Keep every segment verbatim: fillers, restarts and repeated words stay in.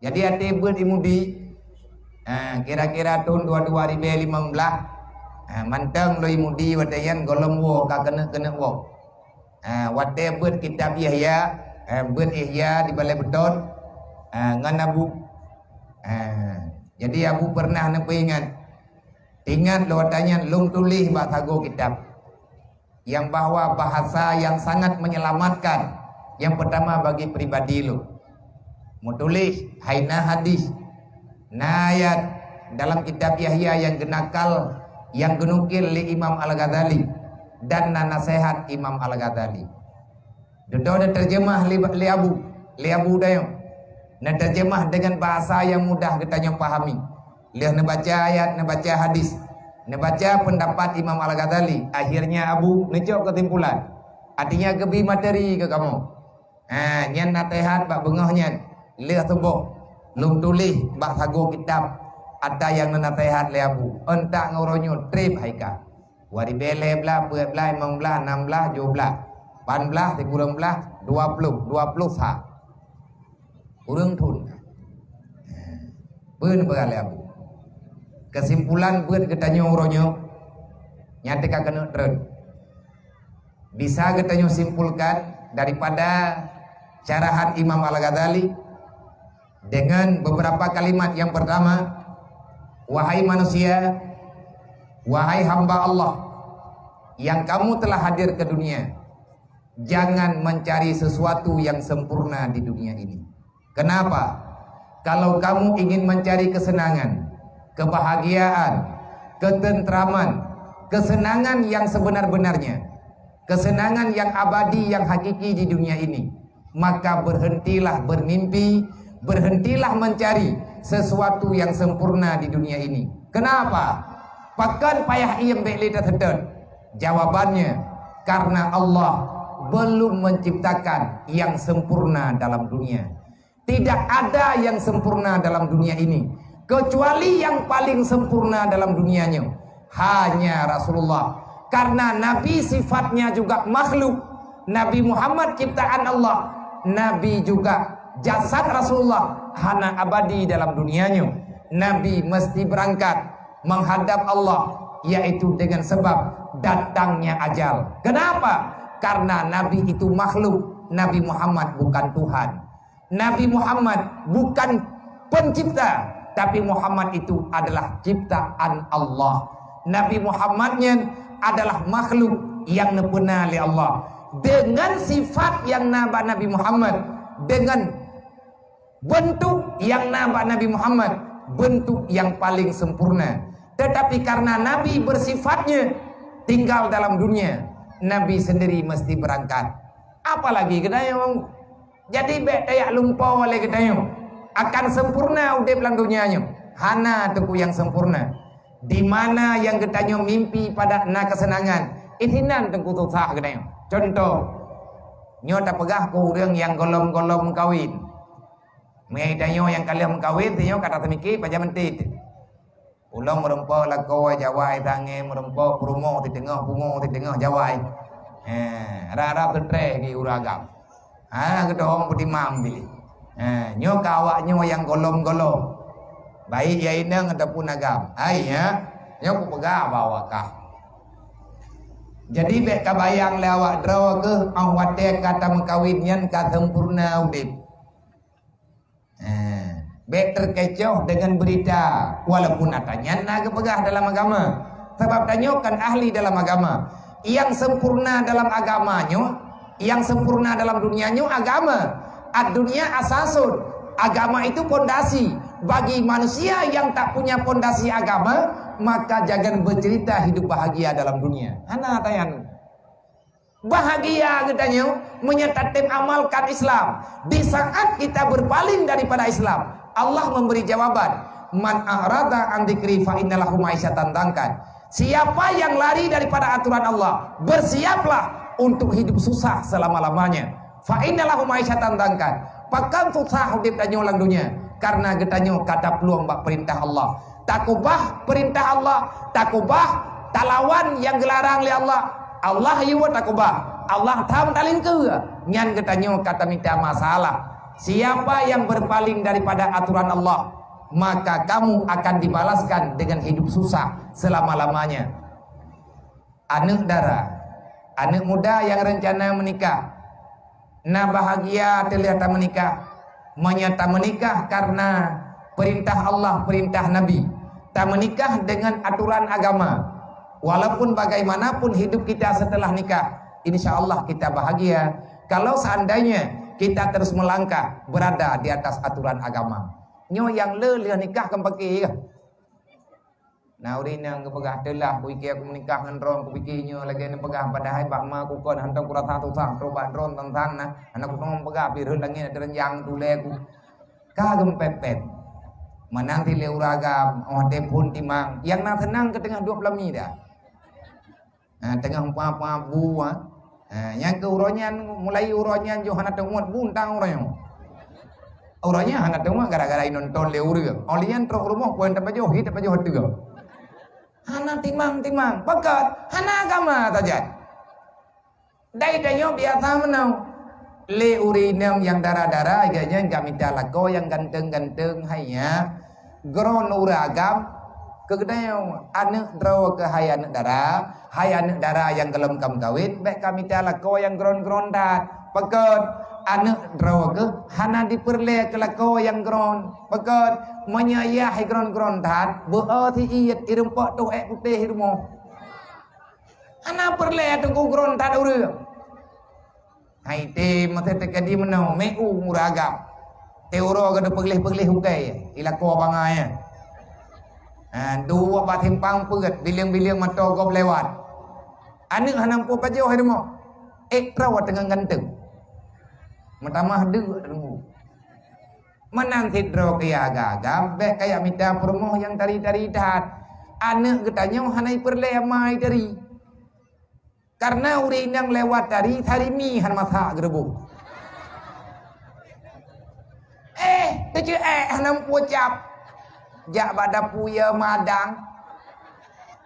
Jadi até beuet i Mudi, ha, kira-kira thon dua dua ribèe limong blah, ha, mantong lôn i Mudi watèe nyan gohlom woe ka keuneuk-keuneuk woe. Ha, watèe beuet kitab Yahya, ha, beuet Ihya di Balai Beutôn, ha, ngon Abu. Ha, jadi Abu pernah neupeuingat, "Ingat lôn watèe nyan lôn tuléh bak sagoe kitab." Yang bahwa bahasa yang sangat menyelamatkan, yang pertama bagi pribadi lôn. Meutuléh hai na hadis, na ayat dalam kitab Yahya yang geunakal, yang geunukil lé Imam Al-Ghazali dan na naseuhat Imam Al-Ghazali. Dudoe neuteurjeumah lé, lé Abu, lé Abu Dayong. Neuteurjeumah deungon bahasa yang mudah geutanyoe pahami. Lheueh neubaca ayat, neubaca hadis, neubaca peundapat Imam Al-Ghazali, akhirnya Abu neucok keusimpulan. Artinya geubi materi keu kamoe. Ha, nyan naseuhat bak beungoh nyan. Lheueh suboh, lôn tuléh bak sagoe kitab ata nyang neunaseuhat lé Abu. Euntak ngon uroe nyoe trép hai ka. Dua ribèe lhèe blah, peuet blah, limong blah, nam blah, tujoh blah, lapan blah, sikureueng blah, dua ploh, dua ploh sa. Kureueng thon. Beun peugah lé Abu. Keusimpulan beuet geutanyoe uroe nyoe, nyan teuka keuneuk treun. Bisa geutanyoe simpulkan daripada syarahan Imam Al-Ghazali dengan beberapa kalimat. Yang pertama, "Wahai manusia, wahai hamba Allah yang kamu telah hadir ke dunia, jangan mencari sesuatu yang sempurna di dunia ini." Kenapa? Kalau kamu ingin mencari kesenangan, kebahagiaan, ketentraman, kesenangan yang sebenar-benarnya, kesenangan yang abadi, yang hakiki di dunia ini, maka berhentilah bermimpi, berhentilah mencari sesuatu yang sempurna di dunia ini. Kenapa? Pakon payah iem bèk lé taseutôt? Jawabannya, karena Allah belum menciptakan yang sempurna dalam dunia. Tidak ada yang sempurna dalam dunia ini, kecuali yang paling sempurna dalam dunia nyoe hanya Rasulullah. Karena Nabi sifatnya juga makhluk. Nabi Muhammad ciptaan Allah. Nabi juga jasad Rasulullah hana abadi dalam dunia nyoe. Nabi mesti berangkat menghadap Allah, yaitu dengan sebab datangnya ajal. Kenapa? Karena Nabi itu makhluk. Nabi Muhammad bukan Tuhan. Nabi Muhammad bukan pencipta, tapi Muhammad itu adalah ciptaan Allah. Nabi Muhammad nyan adalah makhluk nyang neupeuna lé Allah. Dengan sifat nyang na bak Nabi Muhammad, dengan bentuk nyang na bak Nabi Muhammad, bentuk nyang paling sempurna. Tetapi karena Nabi bersifatnya tinggal dalam dunia, Nabi sendiri mesti berangkat. Apalagi geutanyoe. Jadi bèk tajak lumpoe lé geutanyoe akan sempurna udép lam dunia nyoe. Hana teungku nyang sempurna. Di mana nyang geutanyoe mimpi padahai na keuseunangan, isinan teungku susah geutanyoe. Contoh, nyoe tapeugah keu ureueng nyang gohlom-gohlom meukawen. Meunyoe tanyoe nyang ka lheueh meukawen, tanyoe ka taseumike pajan meutit. Ulôn meurumpok lakoe jawai tangé, meurumpok peurumoh siteungoh pungo siteungoh jawai. Eh, rab-rab seutreh di ureueng agam. Ha, geudong peutimang pih. Eh, nyoe ka awak nyoe nyang gohlom-gohlom. Baik ya inong ataupun agam. Hai, ya. Nyoe kupeugah bak awak kah. Jadi bèk kabayang lé awak droe keuh, 'oh watèe ka tameukawen nyan ka sempurna udép. Eh, bèk teukecoh deungon beurita, walaupun ata nyan na geupeugah dalam agama. Sabab tanyoe kon ahli dalam agama. Nyang sempurna dalam agama nyoe, nyang sempurna dalam dunia nyoe agama. Ad-dunya asasun. Agama itu pondasi. Bagi manusia yang tak punya pondasi agama, maka jangan bercerita hidup bahagia dalam dunia. Hana ata nyan. Bahagia geutanyoe meunyoe tatem amalkan Islam. Di saat kita berpaling daripada Islam, Allah memberi jawaban, "Man a'rada an dzikri fa inna lahu ma'isyatan dhankan." Siapa yang lari daripada aturan Allah, bersiaplah untuk hidup susah selama-lamanya. Fa inna lahu ma'isyatan dhankan. Pakon susah udép tanyoe lam dunia? Karena geutanyoe ka taplueng bak peurintah Allah. Takubah peurintah Allah, takubah talawan nyang geularang lé Allah. Allah yue takubah, Allah tham talingkeue. Nyan geutanyoe ka tamita masalah. Siapa yang berpaling daripada aturan Allah, maka kamu akan dibalaskan dengan hidup susah selama-lamanya. Aneuk dara, aneuk muda nyang rencana meunikah, na bahagia teuh lheueh tameunikah. Meunyoe tameunikah karena perintah Allah, perintah Nabi, tameunikah dengan aturan agama, walaupun bagaimanapun hidup kita setelah nikah, insya Allah kita bahagia. Kalau seandainya kita terus melangkah berada di atas aturan agama. Nyoe nyang le lheueh nikah kan pakai. Na ureueng inong geupeugah, "Teulah, kuiké aku meunikah ngon droe, kupike nyoe lagée neupeugah, padahai bak ma ku kon hántom kurasa tusah, trok bak droe sang-sang na, hana kuteumé peugah, pih rhot langét ateueh ranjang tulée ku." Ka geumpepet. Meunan cit lé ureueng agam, óh teupon timang, nyang na seunang keu teungoh dua ploh mi dah. Ha, teungoh empat-empat bu, ha. Ha, nyang keu uroe nyan, mulai uroe nyan jih hana teunguet bu tang uroe nyoe. Uroe nyan hana teunguet gara-gara inonton lé ureueng. Óh lheueh nyan trok rumoh, peue tapajoh, hi tapajoh ateueh. Hana timang-timang. Pakon? Hana agama sajan. Dai tanyoe biasa meunoe. Lé ureueng inong nyang dara-dara, gobnyan ka mita lakoe nyang ganteng-ganteng, hai nyan. Droeneuh ureueng agam, keu geutanyoe, aneuk droe keuh hai aneuk dara, hai aneuk dara nyang gohlom ka meukawen, bék ka mita lakoe nyang gron-gron that. Pakon? Aneuk droe keuh hana jipeureulée keu lakoe nyang gron. Pakon? Meunyoe yah gron-gron that, beu-o siet, irumpok toh ék putéh i rumoh. Hana peureulée teungku gron that ureueng. Hai té meuteuteuka di meunoe, meu ureueng agam. Té uroe geupeugléh-peugléh ukai, i lakoe bangai nyan. Ha, duek bak simpang peuet, bileng-bileng mata gob lewat. Aneuk hana muphom pajoh i rumoh. Ék droe teungoh ganteng. Meutamah deuk teungku. Meunan cit droe keuh nyang agam-agam, bék kajak mita peurumoh nyang tari-tari that. Aneuk geutanyoe hana jipeureulée ma jitari. Kareuna ureueng inong lewat tari, tari mi hana masak geureuboh. Eh, teuceuek hana muphom cap. Jak bak dapu ie madang.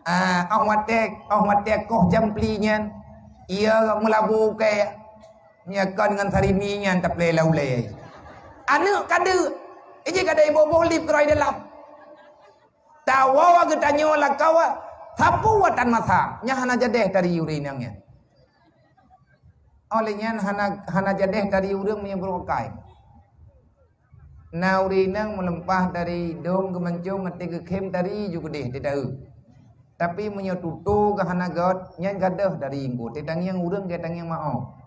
Ah, óh watée, óh watée koh jampli nyan, ie meulabu keu nyan kon ngon tari mi nyan taplé lam ulée. Aneuk ka deuk, iji ka dai boh-boh lip keuroi dalam. Tawoe geutanyoe lakoe, sapeue tan masa, nyan hana jadéh tari ureueng inong nyan. Óh lheueh nyan hana, hana jadéh tari ureueng meunyoe brok akai. Na ureueng inong meuleumpah dari dong geumancong até geukhém tari ju keudeh teudaeu. Tapi meunyoe tutoe geuh hana göt, nyan gadôh tari engko teutangieng ureueng geutangieng maoh.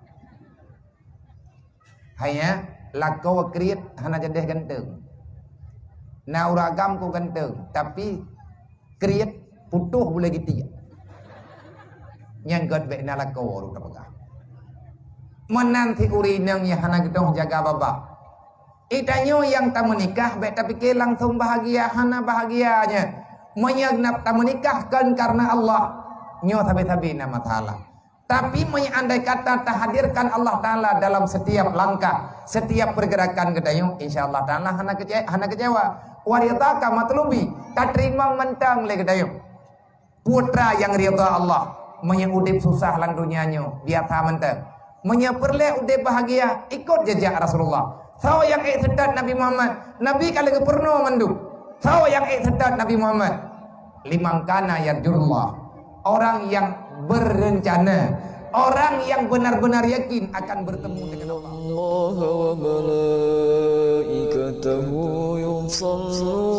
Hai nyan, lakoe kriet hana jadéh ganteng. Na ureueng agam ko ganteng, tapi kriet putôh bulée gitiek. Nyan göt bék na lakoe ureueng tapeugah. Meunan cit ureueng inong nyang hana geudoh jaga babah. Geutanyoe nyang tameunikah bék tapike langsong bahagia, hana bahagia nyan. Meunyoe na tameunikah kon kareuna Allah, nyoe sabe-sabe na masalah. Tapi meunyoe andai kata tahadirkan Allah Taala dalam setiap langkah, setiap pergerakan geutanyoe, insya Allah Taala hana kece-, hana kecewa. Wa ridhaka matlubi, tateurimong mantong lé geutanyoe. Peue treuk nyang ridha Allah, meunyoe udeb susah lam donya nyoe, biasa mantong. Meunyoe peureulée udeb bahagia, ikot jejak Rasulullah. Soe nyang ék seutôt Nabi Muhammad, Nabi ka lheueh geupeurunoe mandum. Soe nyang ék seutôt Nabi Muhammad, liman kana yarjullah, orang yang berencana, orang yang benar-benar yakin akan bertemu dengan Allah. Innallaha wa malaikatahu yusalluna